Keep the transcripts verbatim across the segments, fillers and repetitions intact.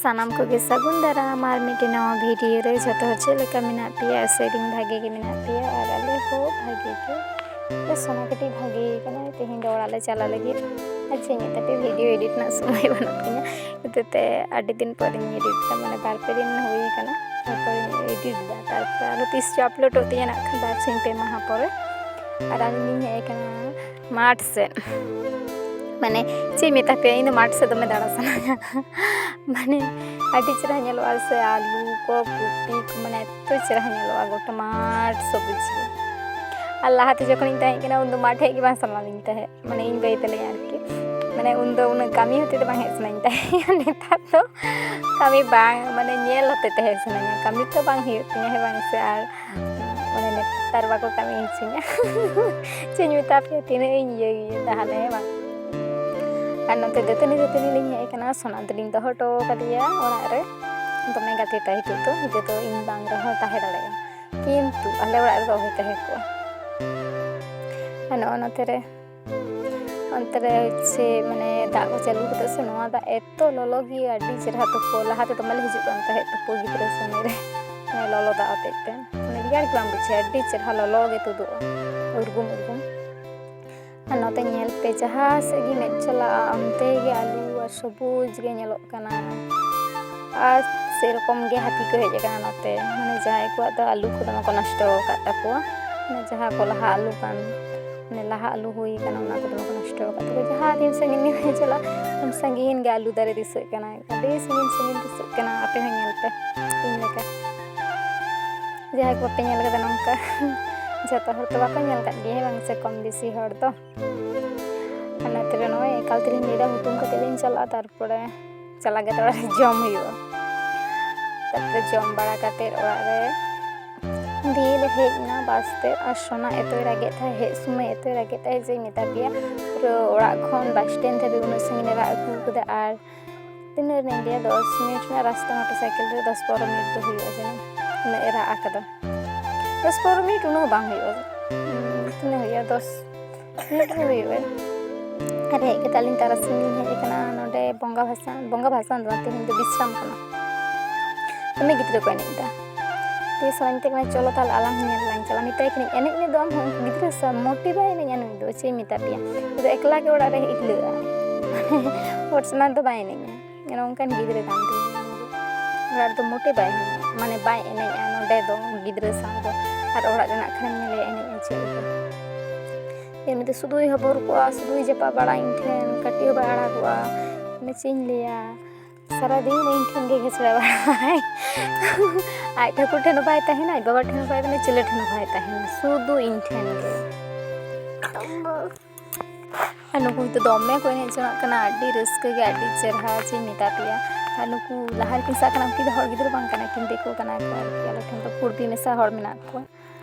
ᱥᱟᱱᱟᱢ ᱠᱚᱜᱮ ᱥᱟᱹᱜᱩᱱ ᱫᱟᱨᱟᱢ ᱟᱨ ᱢᱤᱫᱴᱮᱱ ᱱᱟᱣᱟ ᱵᱷᱤᱰᱤᱭᱳ ᱨᱮ᱾ ᱡᱷᱚᱛᱚ ᱦᱚᱲ ᱪᱮᱫ ᱞᱮᱠᱟ ᱢᱮᱱᱟᱜ ᱯᱮᱭᱟ? ᱟᱥᱟᱭᱮᱫᱟᱹᱧ ᱵᱷᱟᱜᱮ ᱜᱮ ᱢᱮᱱᱟᱜ ᱯᱮᱭᱟ ᱟᱨ ᱟᱞᱮ ᱦᱚᱸ ᱵᱷᱟᱜᱮ ᱜᱮ᱾ ᱵᱮᱥ, ᱥᱳᱱᱟ ᱠᱟᱹᱴᱤᱡ ᱵᱷᱟᱜᱮ ᱠᱟᱱᱟᱭ, ᱛᱮᱦᱮᱧ ᱫᱚ ᱚᱲᱟᱜ ᱞᱮ ᱪᱟᱞᱟᱜ ᱞᱟᱹᱜᱤᱫ᱾ ᱟᱨ ᱪᱮᱫ ᱤᱧ ᱢᱮᱛᱟ ᱯᱮᱭᱟ, ᱵᱷᱤᱰᱤᱭᱳ ᱮᱰᱤᱴ ᱨᱮᱱᱟᱜ ᱥᱚᱢᱚᱭ ᱵᱟᱹᱱᱩᱜ ᱛᱤᱧᱟ, ᱤᱱᱟᱹᱛᱮ ᱟᱹᱰᱤ ᱫᱤᱱ ᱯᱚᱨᱮᱧ ᱮᱰᱤᱴ ᱮᱫᱟ, ᱢᱟᱱᱮ ᱵᱟᱨ ᱯᱮ ᱫᱤᱱ ᱦᱩᱭ ᱠᱟᱱᱟ, ᱛᱟᱨᱯᱚᱨᱮᱧ ᱮᱰᱤᱴ ᱮᱫᱟ᱾ ᱛᱟᱨᱯᱚᱨᱮ ᱟᱨᱦᱚᱸ ᱛᱤᱥ ᱪᱚ ᱟᱯᱞᱳᱰᱚᱜ ᱛᱤᱧᱟ ᱱᱟᱜ ᱠᱷᱟᱱ, ᱵᱟᱨ ᱥᱤᱧ ᱯᱮ ᱢᱟᱦᱟ ᱯᱚᱨᱮ᱾ ᱟᱨ ᱟᱹᱞᱤᱧ ᱞᱤᱧ ᱦᱮᱡ ᱟᱠᱟᱱᱟ ᱢᱟᱴᱷ ᱥᱮᱫ᱾ ᱢᱟᱱᱮ ᱪᱮᱫ ᱤᱧ ᱢᱮᱛᱟ ᱯᱮᱭᱟ, ᱤᱧ ᱫᱚ ᱢᱟᱴᱷ ᱥᱮᱫ ᱫᱚᱢᱮ ᱫᱟᱬᱟ ᱥᱟᱱᱟᱧᱟ᱾ ᱢᱟᱱᱮ ᱟᱹᱰᱤ ᱪᱮᱦᱨᱟ ᱧᱮᱞᱚᱜᱼᱟ ᱥᱮ, ᱟᱹᱞᱩ ᱠᱚ, ᱠᱚᱯᱤ ᱠᱚ, ᱢᱟᱱᱮ ᱮᱛᱚ ᱪᱮᱦᱨᱟ ᱧᱮᱞᱚᱜᱼᱟ ᱜᱚᱴᱟ ᱢᱟᱴᱷ ᱥᱚᱵᱩᱡ ᱜᱮ᱾ ᱟᱨ ᱞᱟᱦᱟᱛᱮ ᱡᱚᱠᱷᱚᱱᱤᱧ ᱛᱟᱦᱮᱸ ᱠᱟᱱᱟ, ᱩᱱ ᱫᱚ ᱢᱟᱴᱷ ᱦᱮᱡ ᱜᱮ ᱵᱟᱝ ᱥᱟᱱᱟ ᱞᱤᱧ ᱛᱟᱦᱮᱸᱫ, ᱢᱟᱱᱮ ᱤᱧ ᱵᱟᱹᱭ ᱛᱟᱞᱤᱧ ᱟᱨᱠᱤ᱾ ᱢᱟᱱᱮ ᱩᱱ ᱫᱚ ᱩᱱᱟᱹᱜ ᱠᱟᱹᱢᱤ ᱦᱚᱛᱮ ᱛᱮ ᱵᱟᱝ ᱦᱮᱡ ᱥᱟᱱᱟᱧ ᱛᱟᱦᱮᱸᱫ᱾ ᱱᱮᱛᱟᱨ ᱫᱚ ᱠᱟᱹᱢᱤ ᱵᱟᱝ, ᱢᱟᱱᱮ ᱧᱮᱞ ᱦᱚᱛᱮ ᱛᱮ ᱦᱮᱡ ᱥᱟᱱᱟᱧᱟ, ᱠᱟᱹᱢᱤ ᱛᱚ ᱵᱟᱝ ᱦᱩᱭᱩᱜ ᱛᱤᱧᱟᱹ, ᱦᱮᱸ ᱵᱟᱝ ᱥᱮ? ᱟᱨ ᱢᱟᱱᱮ ᱱᱮᱛᱟᱨ ᱵᱟᱠᱚ ᱠᱟᱹᱢᱤ ᱦᱚᱪᱚᱧᱟ᱾ ᱪᱮᱫ ᱤᱧ ᱢᱮᱛᱟ ᱯᱮᱭᱟ, ᱛᱤᱱᱟᱹᱜ ᱤᱧ ᱤᱭᱟᱹ ᱜᱮᱭᱟ ᱛᱟᱦᱞᱮ, ᱦᱮᱸ ᱵᱟᱝ? ᱟᱨ ᱱᱚᱛᱮ ᱫᱟᱹᱛᱟᱹᱱᱤ, ᱫᱟᱹᱛᱟᱹᱱᱤ ᱞᱤᱧ ᱦᱮᱡ ᱟᱠᱟᱱᱟ, ᱥᱳᱱᱟ ᱫᱚᱞᱤᱧ ᱫᱚᱦᱚ ᱦᱚᱴᱚ ᱠᱟᱫᱮᱭᱟ ᱚᱲᱟᱜ ᱨᱮ᱾ ᱫᱚᱢᱮ ᱜᱟᱛᱮ ᱛᱟᱭ ᱱᱤᱛᱚᱜ ᱫᱚ, ᱱᱤᱛᱚᱜ ᱫᱚ ᱤᱧ ᱵᱟᱝ ᱨᱮᱦᱚᱸ ᱛᱟᱦᱮᱸ ᱫᱟᱲᱮᱭᱟᱜᱼᱟ, ᱠᱤᱱᱛᱩ ᱟᱞᱮ ᱚᱲᱟᱜ ᱨᱮᱫᱚ ᱚᱦᱚᱭ ᱛᱟᱦᱮᱸ ᱠᱚᱜᱼᱟ᱾ ᱟᱨ ᱱᱚᱜᱼᱚ ᱱᱚᱛᱮ ᱨᱮ, ᱚᱱᱛᱮ ᱨᱮ ᱥᱮ ᱢᱟᱱᱮ ᱫᱟᱜ ᱠᱚ ᱪᱟᱹᱞᱩ ᱠᱟᱛᱮ ᱥᱮ, ᱱᱚᱣᱟ ᱫᱟᱜ ᱮᱛᱚ ᱞᱚᱞᱚ ᱜᱮ, ᱟᱹᱰᱤ ᱪᱮᱦᱨᱟ ᱛᱩᱯᱩ᱾ ᱞᱟᱦᱟ ᱛᱮ ᱫᱚᱢᱮ ᱞᱮ ᱦᱤᱡᱩᱜ ᱠᱟᱱ ᱛᱟᱦᱮᱸᱫ ᱛᱩᱯᱩ ᱜᱤᱫᱽᱨᱟᱹ ᱥᱚᱢᱚᱭ ᱨᱮ, ᱢᱟᱱᱮ ᱞᱚᱞᱚ ᱫᱟᱜ ᱦᱚᱛᱮᱡ ᱛᱮ, ᱢᱟᱱᱮ ᱨᱮᱭᱟᱲ ᱜᱮ ᱵᱟᱝ ᱵᱩᱡᱷᱟᱹᱜᱼᱟ, ᱟᱹᱰᱤ ᱪᱮᱦᱨᱟ ᱞᱚᱞᱚ ᱜᱮ ᱛᱩᱫᱩᱜᱼᱟ, ᱩᱨᱜᱩᱢ ᱩᱨᱜᱩᱢ᱾ ᱟᱨ ᱱᱚᱛᱮ ᱧᱮᱞ ᱯᱮ, ᱡᱟᱦᱟᱸ ᱥᱮᱫ ᱜᱮ ᱢᱮᱫ ᱪᱟᱞᱟᱜᱼᱟ, ᱚᱱᱛᱮ ᱜᱮ ᱟᱹᱞᱩ ᱟᱨ ᱥᱚᱵᱩᱡ ᱜᱮ ᱧᱮᱞᱚᱜ ᱠᱟᱱᱟ᱾ ᱟᱨ ᱥᱮᱨᱚᱠᱚᱢ ᱜᱮ ᱦᱟᱹᱛᱤ ᱠᱚ ᱦᱮᱡ ᱟᱠᱟᱱᱟ ᱱᱚᱛᱮ, ᱢᱟᱱᱮ ᱡᱟᱦᱟᱸᱭ ᱠᱚᱣᱟᱜ ᱫᱚ ᱟᱹᱞᱩ ᱠᱚ ᱫᱚᱢᱮ ᱠᱚ ᱱᱚᱥᱴᱚ ᱟᱠᱟᱫ ᱛᱟᱠᱚᱣᱟ, ᱢᱟᱱᱮ ᱡᱟᱦᱟᱸ ᱠᱚ ᱞᱟᱦᱟ ᱟᱹᱞᱩ ᱠᱟᱱ, ᱢᱟᱱᱮ ᱞᱟᱦᱟ ᱟᱹᱞᱩ ᱦᱩᱭ ᱟᱠᱟᱱᱟ, ᱚᱱᱟ ᱠᱚ ᱫᱚᱢᱮ ᱠᱚ ᱱᱚᱥᱴᱚ ᱟᱠᱟᱫ ᱛᱟᱠᱚᱣᱟ᱾ ᱡᱟᱦᱟᱸ ᱛᱤᱱ ᱥᱟᱺᱜᱤᱧ ᱜᱮᱢ ᱪᱟᱞᱟᱜ, ᱩᱱ ᱥᱟᱺᱜᱤᱧ ᱜᱮ ᱟᱹᱞᱩ ᱫᱟᱨᱮ ᱫᱤᱥᱟᱹᱜ ᱠᱟᱱᱟ, ᱟᱹᱰᱤ ᱥᱟᱺᱜᱤᱧ ᱥᱟᱺᱜᱤᱧ ᱫᱤᱥᱟᱹᱜ ᱠᱟᱱᱟ᱾ ᱟᱯᱮ ᱦᱚᱸ ᱧᱮᱞ ᱯᱮ ᱤᱧ ᱞᱮᱠᱟ, ᱡᱟᱦᱟᱸᱭ ᱠᱚ ᱵᱟᱯᱮ ᱧᱮᱞ ᱠᱟᱫᱟ ᱱᱚᱝᱠᱟ᱾ ᱡᱚᱛᱚ ᱦᱚᱲ ᱛᱚ ᱵᱟᱠᱚ ᱧᱮᱞ ᱠᱟᱫ ᱜᱮᱭᱟ, ᱦᱮᱸ ᱵᱟᱝ ᱥᱮ? ᱠᱚᱢ ᱵᱮᱥᱤ ᱦᱚᱲ ᱫᱚ᱾ ᱚᱱᱟ ᱛᱮᱜᱮ ᱱᱚᱜᱼᱚᱭ ᱮᱠᱟᱞ ᱛᱮᱞᱤᱧ ᱞᱟᱹᱭᱫᱟ, ᱦᱩᱛᱩᱢ ᱠᱟᱛᱮ ᱞᱤᱧ ᱪᱟᱞᱟᱜᱼᱟ, ᱛᱟᱨᱯᱚᱨᱮ ᱪᱟᱞᱟᱜ ᱠᱟᱛᱮ ᱚᱲᱟᱜ ᱨᱮ ᱡᱚᱢ ᱦᱩᱭᱩᱜᱼᱟ᱾ ᱛᱟᱨᱯᱚᱨᱮ ᱡᱚᱢ ᱵᱟᱲᱟ ᱠᱟᱛᱮ ᱚᱲᱟᱜ ᱨᱮ ᱫᱤᱭᱮ ᱞᱮ ᱦᱮᱡ ᱮᱱᱟ ᱵᱟᱥ ᱛᱮ᱾ ᱟᱨ ᱥᱳᱱᱟ ᱮᱛᱚᱭ ᱨᱟᱜᱮᱫ ᱛᱟᱦᱮᱸᱫ, ᱦᱮᱡ ᱥᱚᱢᱚᱭ ᱮᱛᱚᱭ ᱨᱟᱜᱮᱫ ᱛᱟᱦᱮᱸᱫ ᱡᱮ ᱢᱮᱛᱟ ᱯᱮᱭᱟ, ᱯᱩᱨᱟᱹ ᱚᱲᱟᱜ ᱠᱷᱚᱱ ᱵᱟᱥ ᱥᱴᱮᱱᱰ ᱫᱷᱟᱹᱵᱤᱡ ᱩᱱᱟᱹᱜ ᱥᱟᱺᱜᱤᱧ ᱮ ᱨᱟᱜ ᱟᱹᱜᱩ ᱠᱟᱫᱟ᱾ ᱟᱨ ᱛᱤᱱᱟᱹᱜ ᱨᱮᱱᱟᱜ ᱤᱧ ᱞᱟᱹᱭᱟ, ᱫᱚᱥ ᱢᱤᱱᱤᱴ ᱨᱮᱱᱟᱜ ᱨᱟᱥᱛᱟ, ᱢᱚᱴᱚᱨ ᱥᱟᱭᱠᱮᱞ ᱨᱮ ᱫᱚᱥ ᱯᱚᱱᱨᱚ ᱢᱤᱱᱤᱴ ᱫᱚ ᱦᱩᱭᱩᱜᱼᱟ ᱡᱟᱹᱱᱤᱡ, ᱩᱱᱟᱹᱜ ᱮ ᱨᱟᱜ ᱟᱠᱟᱫᱟ᱾ ᱫᱚᱥ ᱯᱚᱱᱨᱚ ᱢᱤᱱᱤᱴ ᱩᱱᱟᱹᱜ ᱵᱟᱝ ᱦᱩᱭᱩᱜᱼᱟ, ᱩᱸ, ᱛᱤᱱᱟᱹᱜ ᱦᱩᱭᱩᱜᱼᱟ, ᱫᱚᱥ ᱢᱤᱱᱤᱴ ᱦᱚᱸ ᱦᱩᱭᱩᱜᱼᱟ᱾ ᱟᱨ ᱦᱮᱡ ᱠᱟᱛᱮ ᱟᱹᱞᱤᱧ ᱛᱟᱨᱟᱥᱤᱧ ᱞᱤᱧ ᱦᱮᱡ ᱟᱠᱟᱱᱟ ᱱᱚᱰᱮ ᱵᱚᱸᱜᱟ ᱵᱷᱟᱥᱟᱱ, ᱵᱚᱸᱜᱟ ᱵᱷᱟᱥᱟᱱ ᱫᱚ ᱵᱟᱝ, ᱛᱮᱦᱮᱧ ᱫᱚ ᱵᱤᱥᱨᱟᱢ ᱠᱟᱱᱟ᱾ ᱫᱚᱢᱮ ᱜᱤᱫᱽᱨᱟᱹ ᱠᱚ ᱮᱱᱮᱡ ᱮᱫᱟ᱾ ᱫᱤᱭᱮ ᱥᱟᱞᱟᱧ ᱢᱮᱛᱟᱭ ᱠᱟᱱᱟ, "ᱪᱚᱞᱚ ᱛᱟᱦᱞᱮ ᱟᱞᱟᱝ ᱦᱚᱸ ᱧᱮᱞ ᱞᱟᱝ ᱪᱟᱞᱟᱜ᱾" ᱢᱮᱛᱟᱭ ᱠᱟᱹᱱᱟᱹᱧ, "ᱮᱱᱮᱡ ᱢᱮ ᱫᱚ ᱟᱢ ᱦᱚᱸ, ᱩᱱᱠᱩ ᱜᱤᱫᱽᱨᱟᱹ ᱥᱟᱶ ᱢᱚᱴᱮ ᱵᱟᱭ ᱮᱱᱮᱡᱼᱟ ᱱᱩᱭ ᱫᱚ, ᱪᱮᱫ ᱤᱧ ᱢᱮᱛᱟ ᱯᱮᱭᱟ, ᱩᱱᱤ ᱫᱚ ᱮᱠᱞᱟ ᱜᱮ ᱚᱲᱟᱜ ᱨᱮ ᱦᱤᱞᱟᱹᱜᱼᱟ, ᱦᱚᱲ ᱥᱟᱢᱟᱝ ᱨᱮᱫᱚ ᱵᱟᱭ ᱮᱱᱮᱡᱼᱟ᱾" ᱱᱚᱝᱠᱟᱱ ᱜᱤᱫᱽᱨᱟᱹ ᱠᱟᱱ ᱛᱤᱧᱟ᱾ ᱚᱲᱟᱜ ᱨᱮᱫᱚ ᱢᱚᱴᱮ ᱵᱟᱭ ᱮᱱᱮᱡᱼᱟ, ᱢᱟᱱᱮ ᱵᱟᱭ ᱮᱱᱮᱡᱼᱟ ᱱᱚᱰᱮ ᱫᱚ ᱜᱤᱫᱽᱨᱟᱹ ᱥᱟᱶ ᱫᱚ, ᱟᱨ ᱚᱲᱟᱜ ᱨᱮᱱᱟᱜ ᱠᱷᱟᱱᱮᱢ ᱧᱮᱞᱮᱭᱟ ᱮᱱᱮᱡᱼᱟ ᱪᱮᱫ ᱞᱮᱠᱟ᱾ ᱮᱢᱱᱤ ᱛᱮ ᱥᱩᱫᱷᱩᱭ ᱦᱚᱵᱚᱨ ᱠᱚᱜᱼᱟ, ᱥᱩᱫᱷᱩᱭ ᱡᱟᱯᱟᱜ ᱵᱟᱲᱟ ᱤᱧ ᱴᱷᱮᱱ, ᱠᱟᱹᱴᱤᱡ ᱦᱚᱸ ᱵᱟᱭ ᱟᱲᱟᱜᱚᱜᱼᱟ᱾ ᱢᱟᱱᱮ ᱪᱮᱫ ᱤᱧ ᱞᱟᱹᱭᱟ, ᱥᱟᱨᱟᱫᱤᱱ ᱤᱧ ᱴᱷᱮᱱ ᱜᱮ ᱜᱷᱮᱥᱲᱟ ᱵᱟᱲᱟᱭ᱾ ᱟᱡ ᱴᱷᱟᱹᱠᱩᱨ ᱴᱷᱮᱱ ᱦᱚᱸ ᱵᱟᱭ ᱛᱟᱦᱮᱱᱟ, ᱟᱡ ᱵᱟᱵᱟ ᱴᱷᱮᱱ ᱦᱚᱸ ᱵᱟᱭ ᱛᱟᱦᱮᱱᱟ, ᱪᱤᱞᱤ ᱴᱷᱮᱱ ᱦᱚᱸ ᱵᱟᱭ ᱛᱟᱦᱮᱱᱟ, ᱥᱩᱫᱷᱩ ᱤᱧ ᱴᱷᱮᱱ ᱜᱮ᱾ ᱟᱨ ᱱᱩᱠᱩ ᱫᱚ ᱫᱚᱢᱮ ᱠᱚ ᱮᱱᱮᱡ ᱡᱚᱱᱟᱜ ᱠᱟᱱᱟ, ᱟᱹᱰᱤ ᱨᱟᱹᱥᱠᱟᱹ ᱜᱮ, ᱟᱹᱰᱤ ᱪᱮᱨᱦᱟ, ᱪᱮᱫ ᱤᱧ ᱢᱮᱛᱟ ᱯᱮᱭᱟ᱾ ᱟᱨ ᱱᱩᱠᱩ ᱞᱟᱦᱟ ᱨᱮᱠᱤᱱ ᱥᱟᱵ ᱠᱟᱱᱟ, ᱩᱱᱠᱤᱱ ᱫᱚ ᱦᱚᱲ ᱜᱤᱫᱽᱨᱟᱹ ᱵᱟᱝ ᱠᱟᱱᱟ ᱠᱤᱱ, ᱫᱤᱠᱩ ᱠᱟᱱᱟ ᱠᱚ ᱟᱨᱠᱤ᱾ ᱟᱞᱮ ᱴᱷᱮᱱ ᱫᱚ ᱠᱩᱲᱵᱤ ᱢᱮᱥᱟ ᱦᱚᱲ ᱢᱮᱱᱟᱜ ᱠᱚᱣᱟ᱾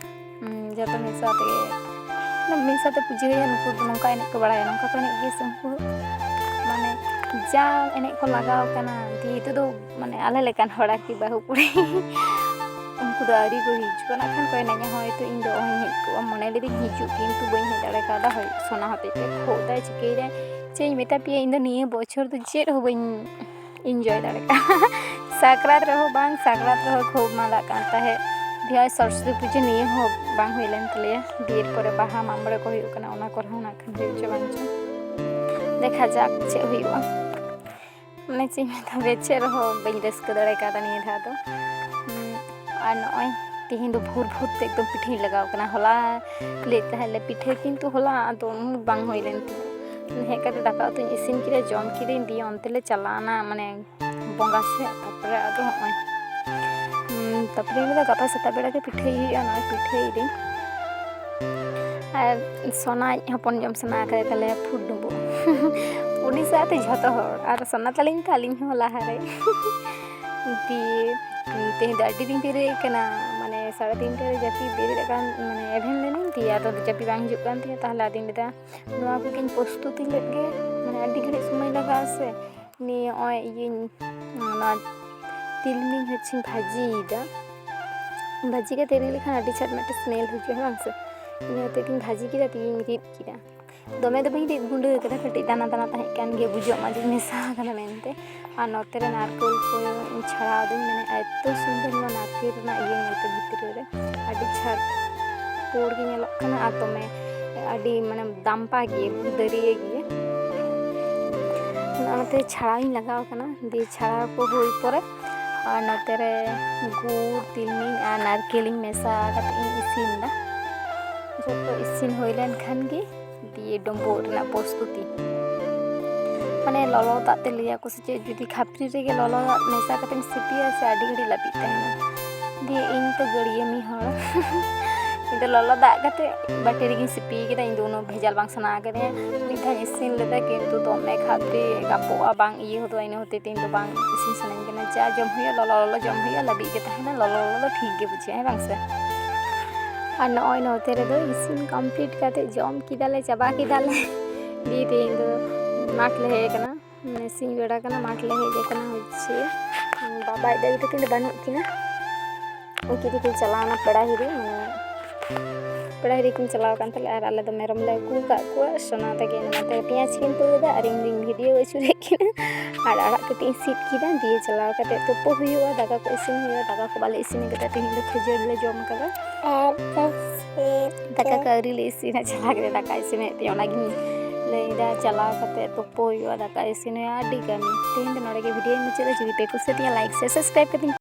ᱦᱩᱸ, ᱡᱚᱛᱚ ᱢᱤᱫ ᱥᱟᱶ ᱛᱮᱜᱮ, ᱢᱤᱫ ᱥᱟᱶᱛᱮ ᱯᱩᱡᱟᱹ ᱦᱩᱭᱩᱜᱼᱟ᱾ ᱱᱩᱠᱩ ᱫᱚ ᱱᱚᱝᱠᱟ ᱮᱱᱮᱡ ᱠᱚ ᱵᱟᱲᱟᱭᱟ, ᱱᱚᱝᱠᱟ ᱠᱚ ᱮᱱᱮᱡ ᱜᱮᱭᱟ ᱥᱮ ᱩᱱᱠᱩ, ᱢᱟᱱᱮ ᱡᱟ ᱮᱱᱮᱡ ᱠᱚ ᱞᱟᱜᱟᱣ ᱠᱟᱱᱟ᱾ ᱫᱤᱭᱮ ᱱᱤᱛᱚᱜ ᱫᱚ ᱢᱟᱱᱮ ᱟᱞᱮ ᱞᱮᱠᱟᱱ ᱦᱚᱲ ᱟᱨᱠᱤ, ᱵᱟᱹᱦᱩ ᱠᱩᱲᱤ, ᱩᱱᱠᱩ ᱫᱚ ᱟᱹᱣᱨᱤ ᱠᱚ ᱦᱤᱡᱩᱜᱼᱟ, ᱱᱟᱜ ᱠᱷᱟᱱ ᱠᱚ ᱮᱱᱮᱡᱼᱟ᱾ ᱦᱚᱭᱛᱳ ᱤᱧ ᱫᱚ ᱚᱦᱚᱧ ᱦᱮᱡ ᱠᱚᱜᱼᱟ, ᱢᱚᱱᱮ ᱞᱤᱫᱟᱹᱧ ᱦᱤᱡᱩᱜ, ᱠᱤᱱᱛᱩ ᱵᱟᱹᱧ ᱦᱮᱡ ᱫᱟᱲᱮ ᱠᱟᱣᱫᱟ᱾ ᱦᱳᱭ, ᱥᱚᱱᱟ ᱦᱚᱛᱮᱡ ᱛᱮ ᱠᱷᱩᱜ ᱫᱟᱭ, ᱪᱤᱠᱟᱹᱭ ᱫᱟᱭ, ᱪᱮᱫ ᱤᱧ ᱢᱮᱛᱟ ᱯᱮᱭᱟ, ᱤᱧ ᱫᱚ ᱱᱤᱭᱟᱹ ᱵᱚᱪᱷᱚᱨ ᱫᱚ ᱪᱮᱫ ᱦᱚᱸ ᱵᱟᱹᱧ enjoy ᱫᱟᱲᱮ ᱠᱟᱜᱼᱟ᱾ ᱥᱟᱠᱨᱟᱛ ᱨᱮᱦᱚᱸ ᱵᱟᱝ, ᱥᱟᱠᱨᱟᱛ ᱨᱮᱦᱚᱸ ᱠᱷᱩᱵ ᱢᱟᱸᱫᱟᱜ ᱠᱟᱱ ᱛᱟᱦᱮᱸᱫ᱾ ᱫᱤᱭᱮ ᱥᱚᱨᱚᱥᱚᱛᱤ ᱯᱩᱡᱟᱹ ᱱᱤᱭᱟᱹ ᱦᱚᱸ ᱵᱟᱝ ᱦᱩᱭ ᱞᱮᱱ ᱛᱟᱞᱮᱭᱟ᱾ ᱫᱤᱭᱮ ᱯᱚᱨᱮ ᱵᱟᱦᱟ ᱢᱟᱜ ᱢᱚᱬᱮ ᱠᱚ ᱦᱩᱭᱩᱜ ᱠᱟᱱᱟ, ᱚᱱᱟ ᱠᱚᱨᱮ ᱦᱚᱸ ᱱᱟᱜ ᱠᱷᱟᱱ ᱦᱩᱭᱩᱜ ᱪᱚ ᱵᱟᱝ ᱪᱚ, ᱫᱮᱠᱷᱟ ᱡᱟᱠ ᱪᱮᱫ ᱦᱩᱭᱩᱜᱼᱟ᱾ ᱢᱟᱱᱮ ᱪᱮᱫ ᱤᱧ ᱢᱮᱛᱟ ᱯᱮᱭᱟ, ᱪᱮᱫ ᱨᱮᱦᱚᱸ ᱵᱟᱹᱧ ᱨᱟᱹᱥᱠᱟᱹ ᱫᱟᱲᱮ ᱠᱟᱣᱫᱟ ᱱᱤᱭᱟᱹ ᱫᱷᱟᱣ ᱫᱚ᱾ ᱦᱩᱸ, ᱟᱨ ᱱᱚᱜᱼᱚᱭ ᱛᱮᱦᱮᱧ ᱫᱚ ᱵᱷᱳᱨ ᱵᱷᱳᱨ ᱛᱮ ᱮᱠᱫᱚᱢ ᱯᱤᱴᱷᱟᱹᱧ ᱞᱟᱜᱟᱣ ᱠᱟᱱᱟ᱾ ᱦᱚᱞᱟ ᱞᱟᱹᱭᱮᱫ ᱛᱟᱦᱮᱸᱫ ᱞᱮ ᱯᱤᱴᱷᱟᱹ, ᱠᱤᱱᱛᱩ ᱦᱚᱞᱟ ᱟᱫᱚ ᱩᱱᱟᱹᱜ ᱵᱟᱝ ᱦᱩᱭ ᱞᱮᱱ ᱛᱤᱧᱟᱹ᱾ ᱦᱮᱡ ᱠᱟᱛᱮ ᱫᱟᱠᱟ ᱩᱛᱩᱧ ᱤᱥᱤᱱ ᱠᱮᱫᱟ, ᱡᱚᱢ ᱠᱤᱫᱟᱹᱧ, ᱫᱤᱭᱮ ᱚᱱᱛᱮ ᱞᱮ ᱪᱟᱞᱟᱣᱱᱟ, ᱢᱟᱱᱮ ᱵᱚᱸᱜᱟ ᱥᱮᱫ, ᱛᱟᱨᱯᱚᱨᱮ ᱟᱫᱚ ᱦᱚᱸᱜᱼᱚᱭ, ᱦᱩᱸ, ᱛᱟᱨᱯᱚᱨᱮ ᱤᱧ ᱫᱚ ᱜᱟᱯᱟ ᱥᱮᱛᱟᱜ ᱵᱮᱲᱟ ᱜᱮ ᱯᱤᱴᱷᱟᱹᱭ ᱦᱩᱭᱩᱜᱼᱟ, ᱱᱚᱜᱼᱚᱭ ᱯᱤᱴᱷᱟᱹᱭ ᱫᱟᱹᱧ᱾ ᱟᱨ ᱥᱚᱱᱟᱭᱤᱡ ᱦᱚᱯᱚᱱ ᱡᱚᱢ ᱥᱟᱱᱟ ᱠᱟᱫᱮ ᱛᱟᱞᱮᱭᱟ ᱯᱷᱩᱴ ᱰᱩᱸᱵᱩᱜ᱾ ᱩᱱᱤ ᱥᱟᱶᱛᱮ ᱡᱷᱚᱛᱚ ᱦᱚᱲ, ᱟᱨ ᱥᱚᱱᱟ ᱛᱟᱹᱞᱤᱧ ᱛᱚ ᱟᱹᱞᱤᱧ ᱦᱚᱸ ᱞᱟᱦᱟᱨᱮ᱾ ᱫᱤᱭᱮ ᱛᱮᱦᱮᱧ ᱫᱚ ᱟᱹᱰᱤ ᱨᱤᱧ ᱵᱮᱨᱮᱫ ᱠᱟᱱᱟ, ᱢᱟᱱᱮ ᱥᱟᱲᱮ ᱛᱤᱱᱴᱟ ᱨᱮ ᱡᱟᱹᱯᱤᱫ ᱵᱮᱨᱮᱫ ᱟᱠᱟᱱ, ᱢᱟᱱᱮ ᱮᱵᱷᱮᱱ ᱞᱮᱱᱟᱹᱧ, ᱫᱤᱭᱮ ᱟᱫᱚ ᱡᱟᱹᱯᱤᱫ ᱵᱟᱝ ᱦᱤᱡᱩᱜ ᱠᱟᱱ ᱛᱤᱧᱟᱹ᱾ ᱛᱟᱦᱞᱮ ᱟᱫᱚᱧ ᱞᱟᱹᱭᱫᱟ ᱱᱚᱣᱟ ᱠᱚᱜᱮᱧ ᱯᱨᱚᱥᱛᱩᱛᱤ ᱞᱮᱫ ᱜᱮ, ᱢᱟᱱᱮ ᱟᱹᱰᱤ ᱜᱷᱟᱹᱲᱤᱡ ᱥᱚᱢᱚᱭ ᱞᱟᱜᱟᱜᱼᱟ ᱥᱮ᱾ ᱱᱤᱭᱟᱹ ᱱᱚᱜᱼᱚᱭ ᱤᱭᱟᱹᱧ, ᱚᱱᱟ ᱛᱤᱞᱢᱤᱧ ᱦᱚᱪᱪᱷᱮᱧ ᱵᱷᱟᱹᱡᱤᱭᱮᱫᱟ᱾ ᱵᱷᱟᱹᱡᱤ ᱠᱟᱛᱮ ᱨᱤᱫ ᱞᱮᱠᱷᱟᱱ ᱟᱹᱰᱤ ᱪᱷᱟᱴ ᱢᱤᱫᱴᱮᱱ smell ᱦᱤᱡᱩᱜᱼᱟ, ᱦᱮᱸ ᱵᱟᱝ ᱥᱮ? ᱤᱱᱟᱹ ᱦᱚᱛᱮᱡ ᱛᱤᱧ ᱵᱷᱟᱹᱡᱤ ᱠᱮᱫᱟ, ᱫᱤᱭᱮᱧ ᱨᱤᱫ ᱠᱮᱫᱟ᱾ ᱫᱚᱢᱮ ᱫᱚ ᱵᱟᱹᱧ ᱨᱤᱫ ᱜᱩᱸᱰᱟᱹ ᱠᱟᱫᱟ, ᱠᱟᱹᱴᱤᱡ ᱫᱟᱱᱟ ᱫᱟᱱᱟ ᱛᱟᱦᱮᱸ ᱠᱟᱱ ᱜᱮᱭᱟ, ᱵᱩᱡᱷᱟᱹᱜ ᱢᱟ ᱡᱮ ᱢᱮᱥᱟ ᱠᱟᱱᱟ ᱢᱮᱱᱛᱮ᱾ ᱟᱨ ᱱᱚᱛᱮ ᱨᱮ ᱱᱟᱨᱠᱳᱞ ᱠᱚᱧ ᱪᱷᱟᱲᱟᱣ ᱫᱟᱹᱧ, ᱢᱟᱱᱮ ᱮᱛᱚ ᱥᱩᱱᱫᱚᱨ ᱱᱚᱣᱟ ᱱᱟᱨᱠᱳᱞ ᱨᱮᱱᱟᱜ ᱤᱭᱟᱹ ᱧᱮᱞᱛᱮ ᱵᱷᱤᱛᱨᱤ ᱨᱮ ᱟᱹᱰᱤ ᱪᱷᱟᱴ ᱯᱩᱸᱰ ᱜᱮ ᱧᱮᱞᱚᱜ ᱠᱟᱱᱟ ᱟᱨ ᱫᱚᱢᱮ ᱟᱹᱰᱤ ᱢᱟᱱᱮ ᱫᱟᱢᱯᱟ ᱜᱮ, ᱫᱟᱹᱨᱭᱟᱹ ᱜᱮ᱾ ᱚᱱᱟᱛᱮ ᱪᱷᱟᱲᱟᱣ ᱤᱧ ᱞᱟᱜᱟᱣ ᱠᱟᱱᱟ᱾ ᱫᱤᱭᱮ ᱪᱷᱟᱲᱟᱣ ᱠᱚ ᱦᱩᱭ ᱯᱚᱨᱮ ᱟᱨ ᱱᱚᱛᱮ ᱨᱮ ᱜᱩᱲ, ᱛᱤᱞᱢᱤᱧ ᱟᱨ ᱱᱟᱨᱠᱮᱞᱤᱧ ᱢᱮᱥᱟ ᱠᱟᱛᱮ ᱤᱧ ᱤᱥᱤᱱ ᱮᱫᱟ᱾ ᱡᱚᱛᱚ ᱤᱥᱤᱱ ᱦᱩᱭ ᱞᱮᱱ ᱠᱷᱟᱱ ᱜᱮ ᱫᱤᱭᱮ ᱰᱩᱸᱵᱩᱜ ᱨᱮᱱᱟᱜ ᱯᱨᱚᱥᱛᱩᱛᱤ᱾ ᱢᱟᱱᱮ ᱞᱚᱞᱚ ᱫᱟᱜ ᱛᱮ, ᱞᱟᱹᱭᱟ ᱠᱚ ᱥᱮ ᱪᱮᱫ, ᱡᱩᱫᱤ ᱠᱷᱟᱯᱨᱤ ᱨᱮᱜᱮ ᱞᱚᱞᱚ ᱫᱟᱜ ᱢᱮᱥᱟ ᱠᱟᱛᱮᱢ ᱥᱤᱯᱤᱭᱟ ᱥᱮ, ᱟᱹᱰᱤ ᱜᱷᱟᱹᱲᱤᱡ ᱞᱟᱹᱵᱤᱫ ᱛᱟᱦᱮᱱᱟ᱾ ᱫᱤᱭᱮ ᱤᱧ ᱛᱚ ᱜᱟᱹᱲᱭᱟᱹ ᱢᱤ ᱦᱚᱲ᱾ ᱤᱧ ᱫᱚ ᱞᱚᱞᱚ ᱫᱟᱜ ᱠᱟᱛᱮ ᱵᱟᱹᱴᱤ ᱨᱮᱜᱮᱧ ᱥᱤᱯᱤ ᱠᱮᱫᱟ᱾ ᱤᱧ ᱫᱚ ᱩᱱᱟᱹᱜ ᱵᱷᱮᱡᱟᱞ ᱵᱟᱝ ᱥᱟᱱᱟ ᱠᱟᱫᱤᱧᱟ᱾ ᱢᱤᱫ ᱫᱷᱟᱣ ᱤᱥᱤᱱ ᱞᱮᱫᱟ, ᱠᱤᱱᱛᱩ ᱫᱚᱢᱮ ᱠᱷᱟᱯᱨᱤ ᱜᱟᱯᱚᱜᱼᱟ, ᱵᱟᱝ ᱤᱭᱟᱹ ᱦᱚᱫᱚᱜᱼᱟ, ᱤᱱᱟᱹ ᱦᱚᱛᱮᱡ ᱛᱮ ᱤᱧ ᱫᱚ ᱵᱟᱝ ᱤᱥᱤᱱ ᱥᱟᱱᱟᱧ ᱠᱟᱱᱟ᱾ ᱡᱟ ᱡᱚᱢ ᱦᱩᱭᱩᱜᱼᱟ, ᱞᱚᱞᱚ ᱞᱚᱞᱚ ᱡᱚᱢ ᱦᱩᱭᱩᱜᱼᱟ, ᱞᱟᱹᱵᱤᱫ ᱜᱮ ᱛᱟᱦᱮᱱᱟ, ᱞᱚᱞᱚ ᱞᱚᱞᱚ ᱫᱚ ᱴᱷᱤᱠ ᱜᱮ ᱵᱩᱡᱷᱟᱹᱜᱼᱟ, ᱦᱮᱸ ᱵᱟᱝ ᱥᱮ? ᱟᱨ ᱱᱚᱜᱼᱚᱭ ᱱᱚᱛᱮ ᱨᱮᱫᱚ ᱤᱥᱤᱱ ᱠᱚᱢᱯᱞᱤᱴ ᱠᱟᱛᱮ ᱡᱚᱢ ᱠᱮᱫᱟᱞᱮ, ᱪᱟᱵᱟ ᱠᱮᱫᱟᱞᱮ᱾ ᱫᱤᱭᱮ ᱛᱮᱦᱮᱧ ᱫᱚ ᱢᱟᱴᱷ ᱞᱮ ᱦᱮᱡ ᱟᱠᱟᱱᱟ, ᱢᱟᱱᱮ ᱥᱤᱧ ᱵᱮᱲᱟ ᱠᱟᱱᱟ, ᱢᱟᱴᱷ ᱞᱮ ᱦᱮᱡ ᱟᱠᱟᱱᱟ᱾ ᱦᱚᱪᱪᱷᱮ ᱵᱟᱵᱟ ᱟᱡ ᱫᱟᱫᱩ ᱛᱟᱹᱠᱤᱱ ᱫᱚ ᱵᱟᱹᱱᱩᱜ ᱠᱤᱱᱟ, ᱩᱱᱠᱤᱱ ᱫᱚᱠᱤᱱ ᱪᱟᱞᱟᱣᱱᱟ ᱯᱮᱲᱟ ᱦᱤᱨᱤ, ᱢᱟᱱᱮ ᱯᱮᱲᱟ ᱦᱤᱨᱤ ᱠᱤᱱ ᱪᱟᱞᱟᱣ ᱟᱠᱟᱱ ᱛᱟᱞᱮᱭᱟ᱾ ᱟᱨ ᱟᱞᱮ ᱫᱚ ᱢᱮᱨᱚᱢ ᱞᱮ ᱟᱹᱜᱩ ᱟᱠᱟᱫ ᱠᱚᱣᱟ᱾ ᱥᱚᱱᱟ ᱛᱟᱹᱠᱤᱱ ᱱᱚᱛᱮ ᱯᱮᱸᱭᱟᱡᱽ ᱠᱤᱱ ᱛᱩᱫ ᱮᱫᱟ ᱟᱨ ᱤᱧ ᱫᱩᱧ ᱵᱷᱤᱰᱤᱭᱳ ᱟᱹᱪᱩᱨᱮᱫ ᱠᱤᱱᱟ᱾ ᱟᱨ ᱟᱲᱟᱜ ᱠᱟᱹᱴᱤᱡ ᱤᱧ ᱥᱤᱫ ᱠᱮᱫᱟ, ᱫᱤᱭᱮ ᱪᱟᱞᱟᱣ ᱠᱟᱛᱮ ᱛᱩᱯᱩ ᱦᱩᱭᱩᱜᱼᱟ, ᱫᱟᱠᱟ ᱠᱚ ᱤᱥᱤᱱ ᱦᱩᱭᱩᱜᱼᱟ᱾ ᱫᱟᱠᱟ ᱠᱚ ᱵᱟᱞᱮ ᱤᱥᱤᱱ ᱠᱟᱫᱟ, ᱛᱮᱦᱮᱧ ᱫᱚ ᱠᱷᱟᱹᱡᱟᱹᱲᱤ ᱞᱮ ᱡᱚᱢ ᱠᱟᱫᱟ᱾ ᱟᱨ ᱫᱟᱠᱟ ᱠᱚ ᱟᱹᱣᱨᱤ ᱞᱮ ᱤᱥᱤᱱᱟ, ᱪᱟᱞᱟᱣ ᱠᱟᱛᱮ ᱫᱟᱠᱟ ᱤᱥᱤᱱ ᱦᱩᱭᱩᱜ ᱛᱤᱧᱟ, ᱚᱱᱟᱜᱤᱧ ᱞᱟᱹᱭᱫᱟ᱾ ᱪᱟᱞᱟᱣ ᱠᱟᱛᱮ ᱛᱩᱯᱩ ᱦᱩᱭᱩᱜᱼᱟ, ᱫᱟᱠᱟ ᱤᱥᱤᱱ ᱦᱩᱭᱩᱜᱼᱟ, ᱟᱹᱰᱤ ᱠᱟᱹᱢᱤ᱾ ᱛᱮᱦᱮᱧ ᱫᱚ ᱱᱚᱰᱮ ᱜᱮ ᱵᱷᱤᱰᱤᱭᱳᱧ ᱢᱩᱪᱟᱹᱫᱟ᱾ ᱡᱩᱫᱤ ᱯᱮ ᱠᱩᱥᱤᱭᱟᱛᱤᱧᱟ, ᱞᱟᱭᱤᱠ ᱥᱮ ᱥᱟᱵᱥᱠᱨᱟᱭᱤᱵ ᱠᱟᱛᱤᱧ